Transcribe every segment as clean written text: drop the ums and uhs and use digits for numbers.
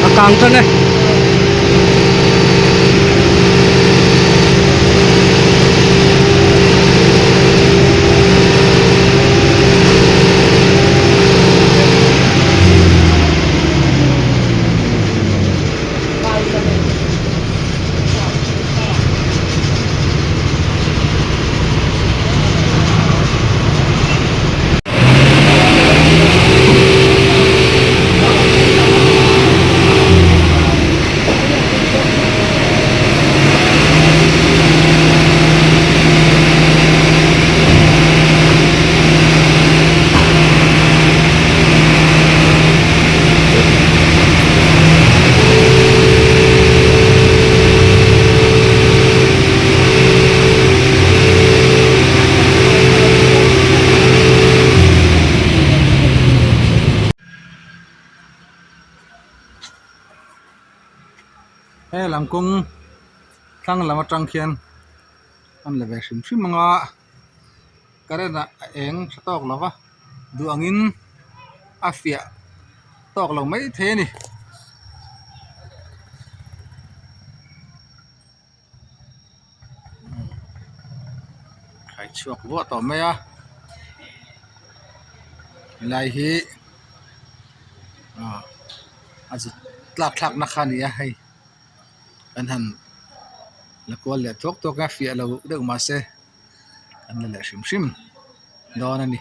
A kang tan e. He lam kawng thlang lam atang khian an la ve hrim hrim ang a current ah a eng tha tawk lo va duh angin a fiah tawk lo maithei a ni. Khai chhuak vuah tawh mai a helai hi ah a zut tlak thlak na kha a ni a hei kan han la kual leh thuak thuak a fiah lo deuh mahse an la leh hrim hrim dawn a ni.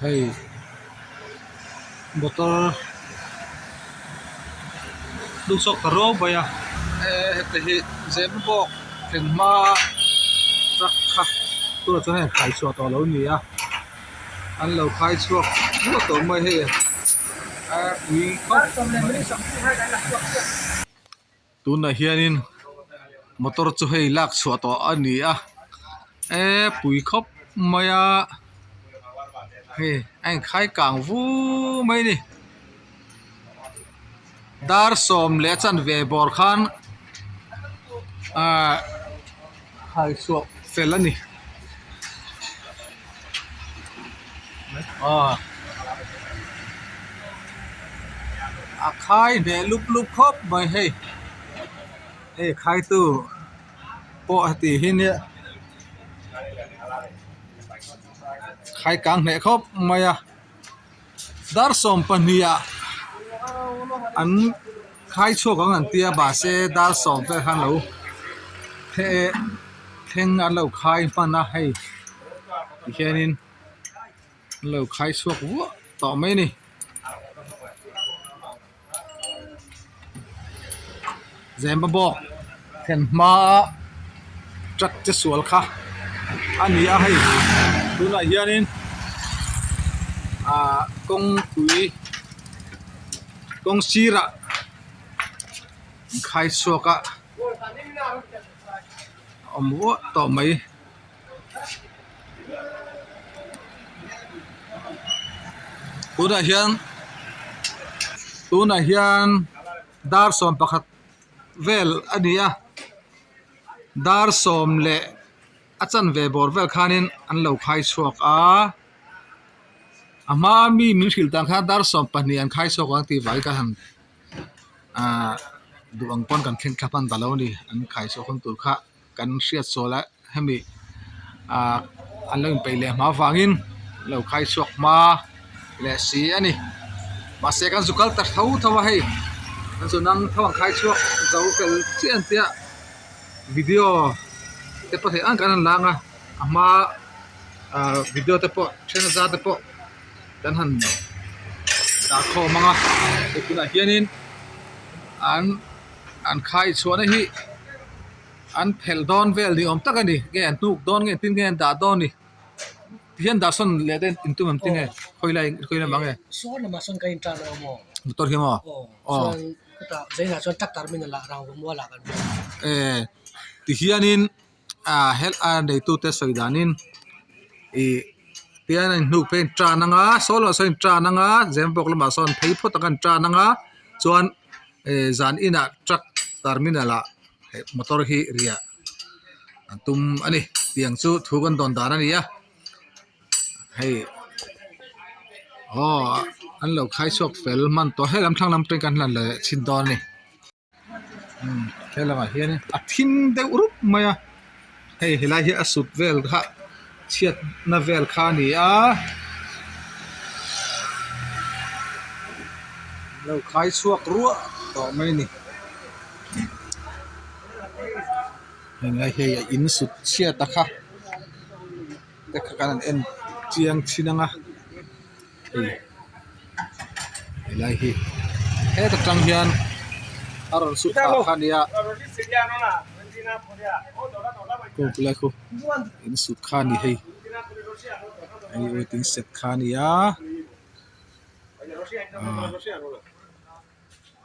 Hei motor hnung chhuak ta ruau mai a eh heti hi Zemabawk thlen hma truck kha tunah chuan hei khai chhuah tawh a lo ni a an lo khai chhuak nual tawh mai hei a pui khawp mai. Tunah hianin motor chu hei lak chhuah tawh a ni a eee pui khawp mai a hei a inkhai kang vur mai a ni dar sawm leh a chanve bawr khan ahh khai chhuah fel a ni aw a khai hneh lup lup khawp mai hei hei khai tu pawh heti hi nia khai kang hneh khawp mai a dar 12 ah an khai chhuak ang an tia mahse dar 10 vel khan lo thleng an lo khai hman a hei tihianin an lo khai chhuak vuah tawh mai a ni. Zemabawk thlen hmaa truck che sual kha a ni a hei tunah hianin ahh kawngpui kawng sirah an khai chhuak a a awm ruah tawh mai. Tunah hian tunah hian dar 11 vel a ni a dar 10 leh a chanve bawr vel khanin an lo khai chhuak a a hma mi min hrilh dan khan dar 12 an khai chhuak ang tih vangin ka han ahh duh ang pawn kan thleng thla hman ta lo a ni an khai chhuak hun tur kha. Kan hriat sual a hemi ah an lo inpeih leh hma vangin an lo khai chhuak hma leh si a ni mahse kan zu kal ta tho tho a hei kan zu nang tho ang khai chhuak zo fel chiah an tia video te pawh theih ang kan han lang a a hma ah video te pawh then a zar te pawh kan han dah khawm ang a hei tunah hianin an an khai chhuahna hi. An phelh dawn vel ni awm tak a ni nge an hnuk dawn nge engtin nge an dah dawn ni tihian dah sawn leh te in tum ang tinge khawi lai khawi lamah nge Sawn lamah sawn kan intan a awm aw motor hi maw aw chuan khutah zainah chuan tractor min a lah rang mual ah kan hmu e tihianin ah help a neitute sawi danin ih tihian a inhnuk phei a intan anga sawn lamah sawn a intan anga Zembawk lamah sawn phei phawt ang a intan anga chuan eh zan inah truck terminal ah heh motor hi riah an tum a ni tiang chu thu kan dawn dan a ni a hei aw an lo khai chhuak fel hman tawh helam thlang lam te kan han la leh chhin dawn a ni umm helamah hian a thim deuh rup mai a hei helai hi a sut vel kha chhiatna vel kha a ni a lo khai chhuak ruah tawh mai a ni. Heng lai hei a in sut chhiat a kha te kha kan han en chiang thin ang a hei helai hi heta tang hian a rawn sut thla kha a nia khu khulai khu in sut kha a ni hei hei waiting shed kha a ni a ah.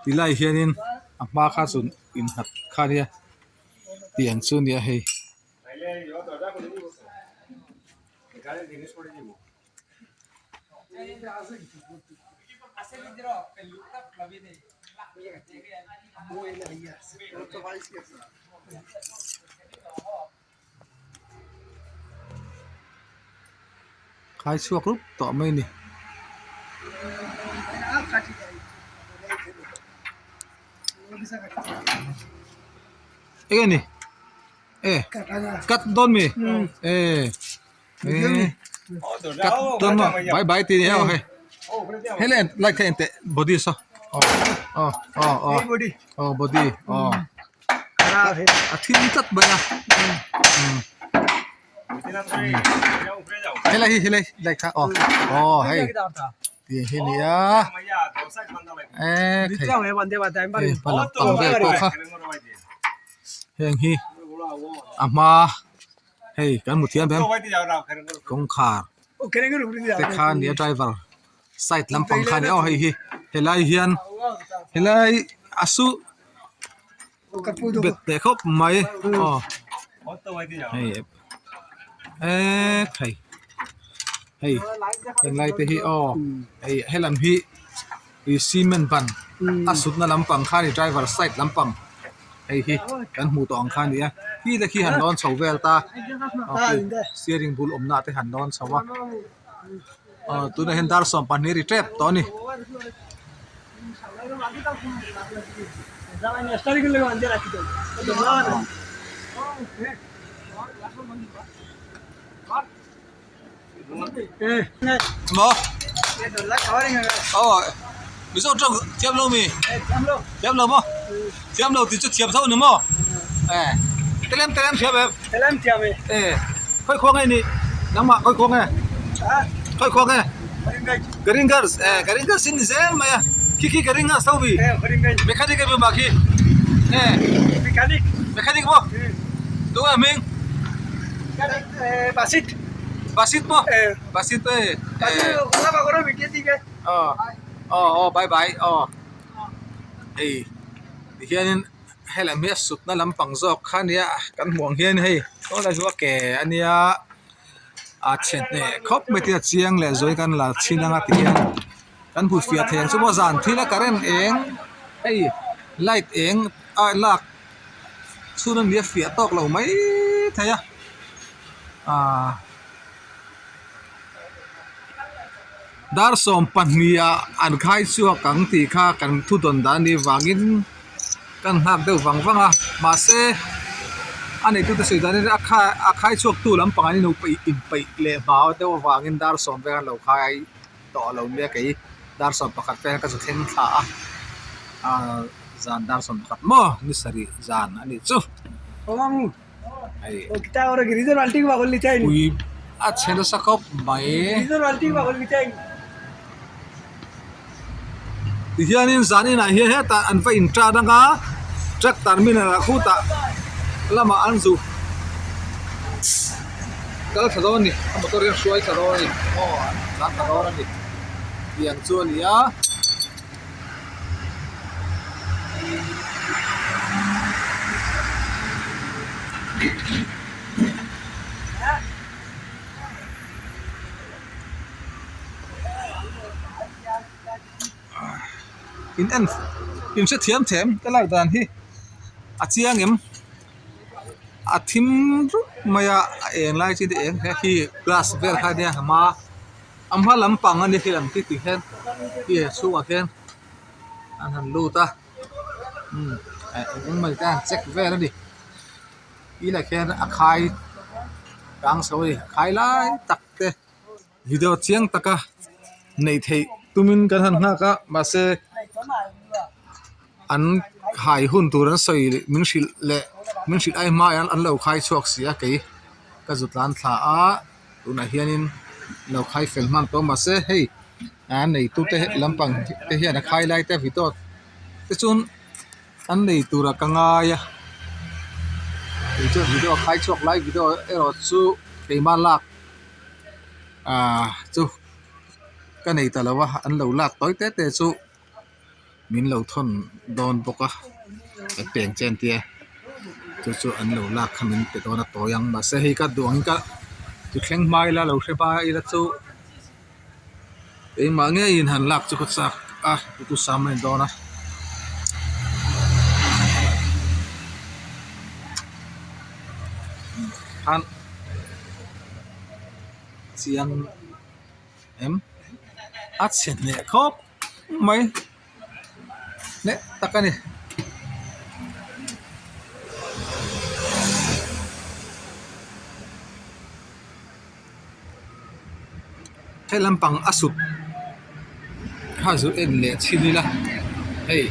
Ti lai hianin a hma kha chu innghat kha nia tih ang chu nia hei. Khai chhuak rup tawh mai a ni. Eng a ni e cut dawn mi e cut dawn maw bye bye tih a ni heuh hei helai light kha en teh body saw aw aw aw aw body aw. A thim tlat mai a. Helai hi helai lai kha aw aw hei tih hi a ni a ekhei hei hma lampang vel pawh kha heng hi a hma hei kan hmu thiam em kawngkhar te kha a ni a driver side lampang kha a ni a aw hei hi helai hian helai a su bet teh khawp mai aw hei ekhei hei henglai te hi aw hei helam hi ih cement ban a sutna lampang kha a ni driver side lampang hei hi kan hmuh tawh ang kha a ni a khi te khi han lawn chho vel ta steering bul awmna te han lawn chho a aw tunah hian dar 12 ri tep tawh a ni. Maw aw mizo tawng thiam lo mi thiam lo maw thiam lo tih chu thiam tho ni maw e telem telem thiam em e khawi khuang nge nih nangmah khawi khuang nge khawi khuang nge Karingars e Karingars in ni zel mai a khi khi Karingars tho mi mechanic em em ah khi e mechanic mechanic maw tunge hming Basit Basit maw Basit e aw aw bye bye aw hei tihianin helam hi a sutna lampang zawk kha ania kan hmuh ang hian hei saw lai chu a ke ania a chhe hneh khawp mai te a chiang leh zuai kan la chhin anga ti hian kan hmu fiah thei ang chu maw zan thil a current eng hei light eng a lak chhun a nia fiah tawk lo mai thei a ahh dar 12 ah an khai chhuak ang tih kha kan thu dawn dan anih vangin kan nghak deuh vang vang a mahse a neitute sawi danin a kha a khai chhuak tu lampang an ino peih inpeih leh hma deuh avangin dar sawm vel an lo khai tawh lo nia kei dar 11 vel ka zu thleng thla a ahh zan dar 11 maw ni sarih zan a nih chu hei pui a chhe nasa khawp mai. Tihianin zan inah hian hetah an va intan anga truck terminal ah khutah lamah an zu kal thla dawn a ni a motor hian hruai thla dawn a ni aw an tlan thla dawn a ni tiang chu a ni a. In en in hrethiam them ka lak dan hi a chiang em a thim rup mai a a eng lai chi te eng he khi glass vel kha nia a hma a hma lampang a nia khi lam khi tikhian khi a chhungah khian an han lut a umm engemaw te an check vel a ni. Tihlah khian a khai kang chho a ni a khai lai tak te video chiang taka neih theih tumin kan han nghak a mahse an khai hun tur an sawi min hrilh leh min hrilh ai hma hian an lo khai chhuak si a kei ka zu tlan thla a tunah hianin lo khai fel hman tawh mahse hei a neitu te lampang te hian a khai lai te video te chuan. An nei tura ka ngai a kei chuan video a khai chhuak lai video erawh chu keimah lak ahh chu ka nei ta lo a an lo lak tawi te te chu min lo thawn dawn bawk a ka peng che an tia chu chu an lo lak kha min pe dawn a tawi ang mahse hei ka duh angin ka chu thleng hma ila lo hre hma ila chu Engmah ngeiin han lak chu ka chak a tu sam a ni dawn a. Khan chiang em a chhe hneh khawp mai hneh tak a ni. He lampang a sut kha zu en leh chhin ila hei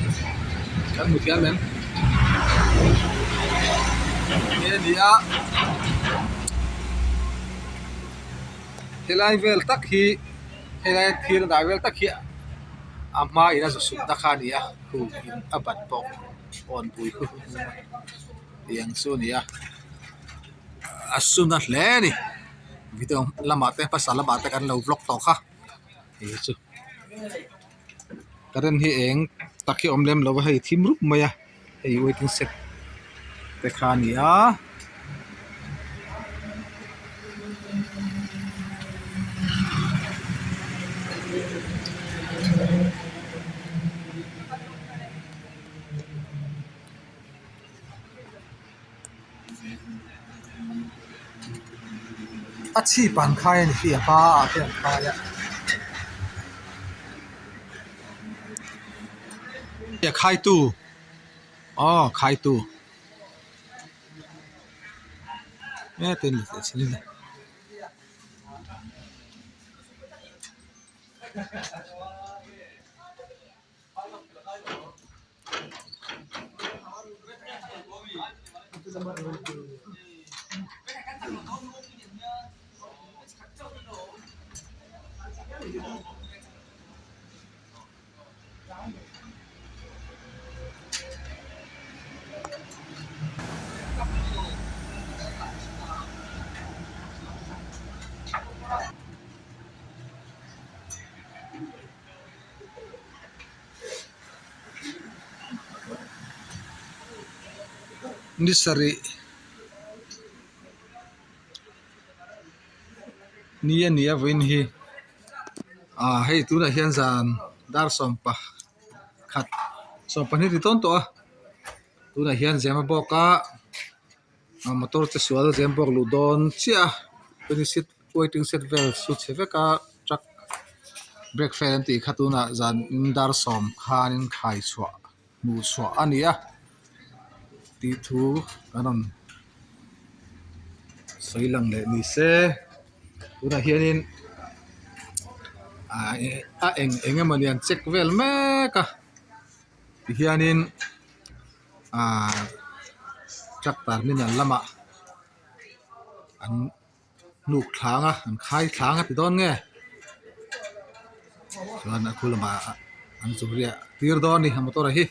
kan hmu thiam em he a ni a. Helai vel tak hi helai thil dah vel tak hi a hma in a zu suk na kha a ni a khu in a bat bawk awnpui khu tih ang chu a ni a a suna hle a ni video lamah te hmasa lamah te kan lo vlog tawh kha hei chu current hi eng tak hi a awm lem lo va hei thim rup mai a hei waiting shed te kha a ni a. A chhip an khai a ni hi a hmaah te an khai a a khaitu aw khaitu hetin Ni sarih ni a ni a vawiin hi ah hei tunah hian zan dar sawmpakhat sawmpahnih a ti tawn tawh a tunah hian zema bawk a motor che sual zem bawk luh dawn chiah a twenty six waiting shed vel chu chhe vek a truck brake fail an tih kha tunah zan in dar sawm khanin khai chhuah hmuh chhuah a ni a tih thu kan rawn sawi lang leh ni se tunah hianin ah a eng eng emawni an check vel mek a tihianin ah truck terminal lamah an hnuk thlang a an khai thlang a ti dawn nge chuan a khu lamah an zu riah tir dawn a ni a motor hi.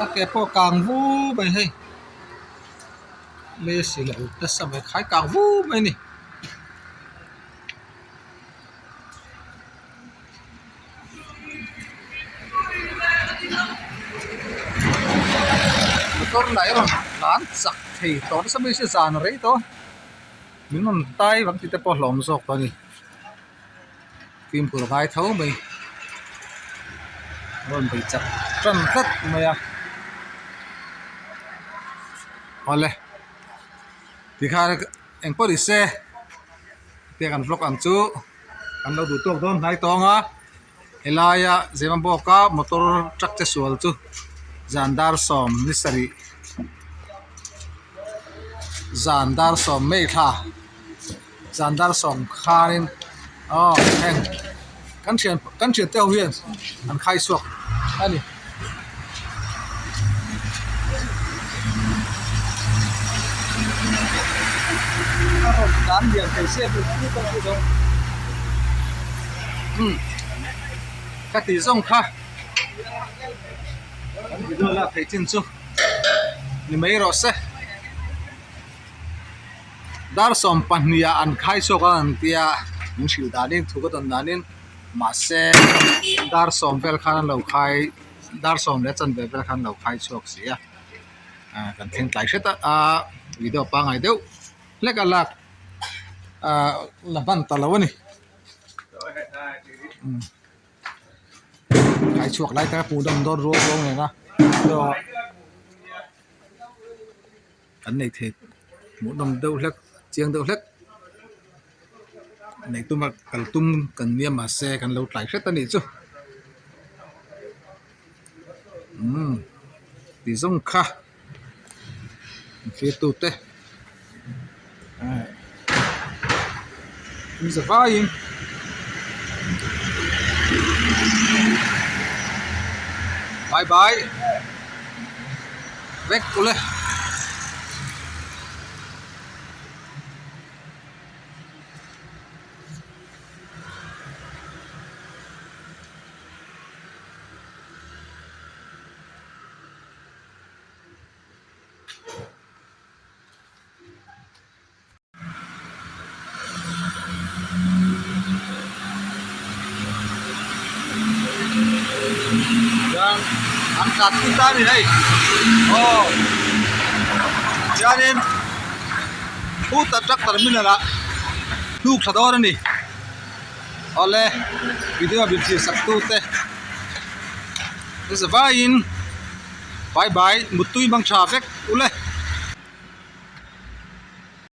A ke pawh kang vu mai hei lei si loh nasa mai khai kang vu mai a ni. Motor lah hi a rawn tlan chak thei tawh nasa mai se zan a rei tawh a min rawn tai vang tih te pawh a hlawm zawk tawh a ni fimkhur a ngai tho mai a rawn bei chak tan tlat mai a awle tikhan engpawh ni se. Te kan vlog ang chu kan lo duh tawk dawn hnai tawng a helaia Zemabawka motor truck che sual chu zan dar sawm ni sarih zan dar sawm mai thla zan dar sawm khanin aw heng kan thian kan thian te ho hian an khai chhuak a ni. Ka tih zawng kha kan video lak theih chin chu ni mai rawh se dar 22 ah an khai chhuak a an tia min hrilh danin thu ka tawn danin. Mahse dar sawm vel khan an lo khai dar sawm leh chanve vel khan an lo khai chhuak si a ah kan thleng tlai hret a ah video pangngai deuh hlek a lak ah la hman ta lo a ni. Khai chhuak lai te hmuh dawm dawn rual rual nena kan nei thei hmuh nawm deuh hlek chiang deuh hlek neih tuma kal tum kan nia mahse kan lo tlai hret a nih chu umm ti zawng kha thlir tute in za vaiin bye bye vek ule. Chuan an tlan pui ta a ni hei aw chuanin khutah truck terminal ah hnuk tha dawn a ni awle video min thlir sak tu te zavaiin bye bye muttui mang tha vek ule.